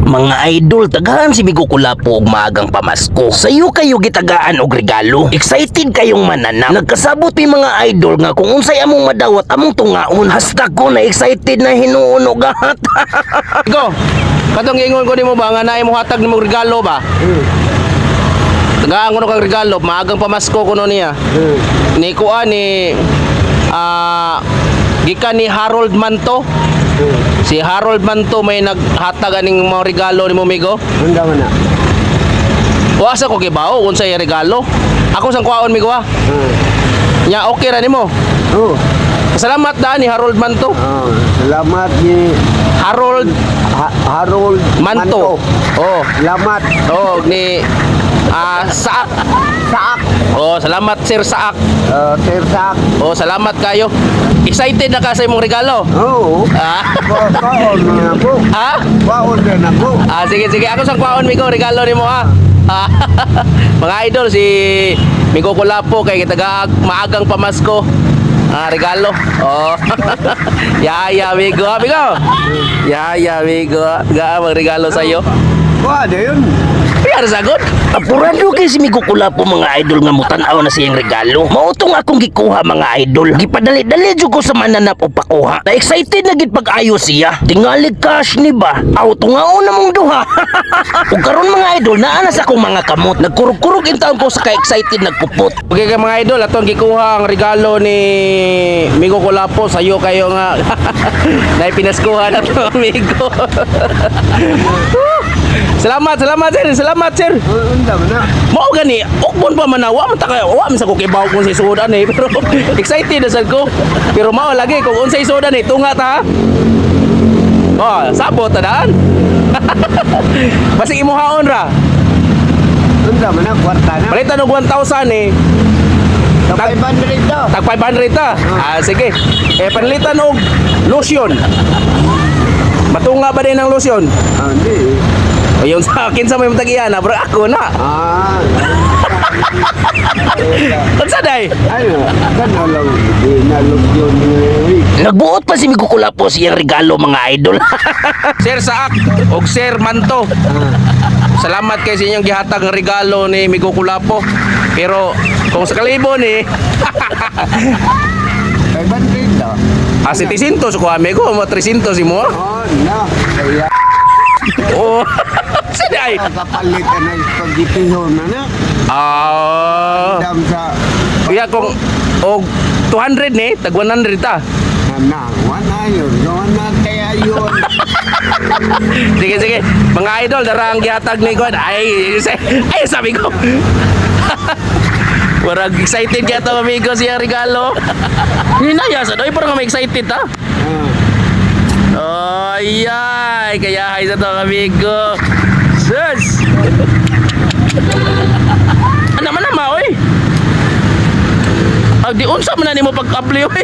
Mga idol, tagahan si Migo Kulapo og maagang pamasko. Sayo kayo gitagaan og regalo. Excited kayong mananap. Nagkasabot mi, mga idol, nga kung unsay among madawat among tungaon. Hasta ko na excited na hinuon og gahat. Go. Katong giingon ko nimo ba nga naay mo hatag nimo regalo ba? Tagaan ko no kang regalo, maagang pamasko kuno niya. Ni kuan ni gikan ni Harold Manto. Si Harold Manto may naghatag aning mga regalo nimo, Migo. Unsa man na? Wa sa ko kibaw unsay regalo. Ako sang kuhaon, Migo, ha. Nya okay ra nimo. Oh, Salamat da ni Harold Manto. ah, salamat ni Harold Harold Manto. Oh. Salamat. Oh, ni Saak. Saak. Oh, salamat, Sir Saak. Sir Saak. Oh, salamat kayo. Excited na ka sa imong regalo? Oo. Ah. Kaon na ako. Ha? Kaon na ako. Ah, sige sige, ako sang kwaon, Migo, regalo nimo, ha. Ah, mga idol, si Migo Kulapo kay taga maagang pamasko. Ah, regalo. Oh. Ya ya, Migo, ah, Migo. Ya ya, Migo, ga magregalo sa iyo. Kuha na yun. Kaya sagot. Apurado kay si Migo Kulapo, mga idol, nga mutan-aw na siyang regalo. Mao tong akong gikuha, mga idol. Gipadali-dali jud ko sa mananap og pakuha. Na excited na gid pag-ayo siya. Tingali cash ni ba? Aw, tungaon na mong duha. Ug karon, mga idol, naa na sa akong mga kamot. Nagkurog-kurog intawon ko sa ka-excited nagpupot. Okay kay mga idol, atong gikuha ang regalo ni Migo Kulapo sa iyo kayo nga naipinaskuhan na to, Migo. Salamat, salamat, sir, salamat, sir. Unsa man na? Mao gani, ukbon pa man na, wa man ta kay wa man sa ko kibaw kung sa isudan eh, pero excited na sad ko. Pero mao lagi kung unsay isudan eh, tunga ta. Oh, sabot ta daan. Basig imuhaon ra. Unsa man na? Kwarta na. Palitan og 1,000 eh. Sa 500 daw. Tag 500 ta. Ah, sige. Eh, panalitan og lotion. Matunga ba din ang lotion? Ah, hindi. O yung sa akin sa may matagian na, bro, ako na. Ah. Unsa day? Ay, kana lang. Di na yun. Nagbuot pa si Migo Kulapo sa iyang regalo, mga idol. Sir Saak og Sir Manto. Salamat kay sa inyong gihatag ng regalo ni Migo Kulapo. Pero kung sa kalibo ni 500 daw. ah, 700 ko amigo, mo 300 imo. Oh, na. Kaya Oo. Sa day? kapalit na spaghetti na na. Ah. Dam sa Kuya kung og 200 ni, tag 100 ta. na, wala yun. Wala kaya yun. Sige, sige. Mga idol, dara ang gihatag ni God. Ay, ay, sabi ko. Warag excited kaya to, amigo, siya regalo. Hinaya sa doy, parang may excited ta. Ah. Ay, ay, kaya ay sa to, amigo. Sus! Ano man naman, oy? Ah, di unsa man na nimo pag-apply, oy.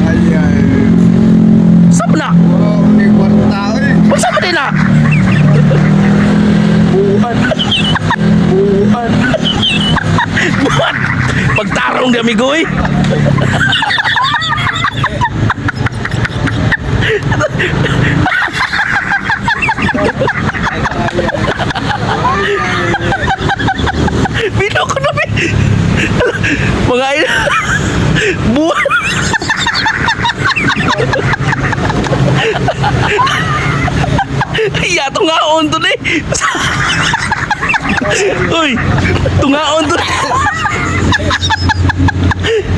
Ay, ay. Sab na. Oh, may kwarta eh. Unsa man din na? Buhat. Buhat. Buhat. Pagtarong di, amigo, oy. Bino ko na, bi. Mga ina. Buhat. Iya, tungaon to ni. Uy, tungaon to.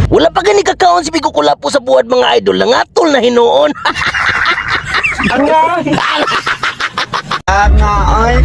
Wala pa gani kakaon si Migo Kulapo sa buwad, mga idol, nangatol na hinuon. Nga, ay.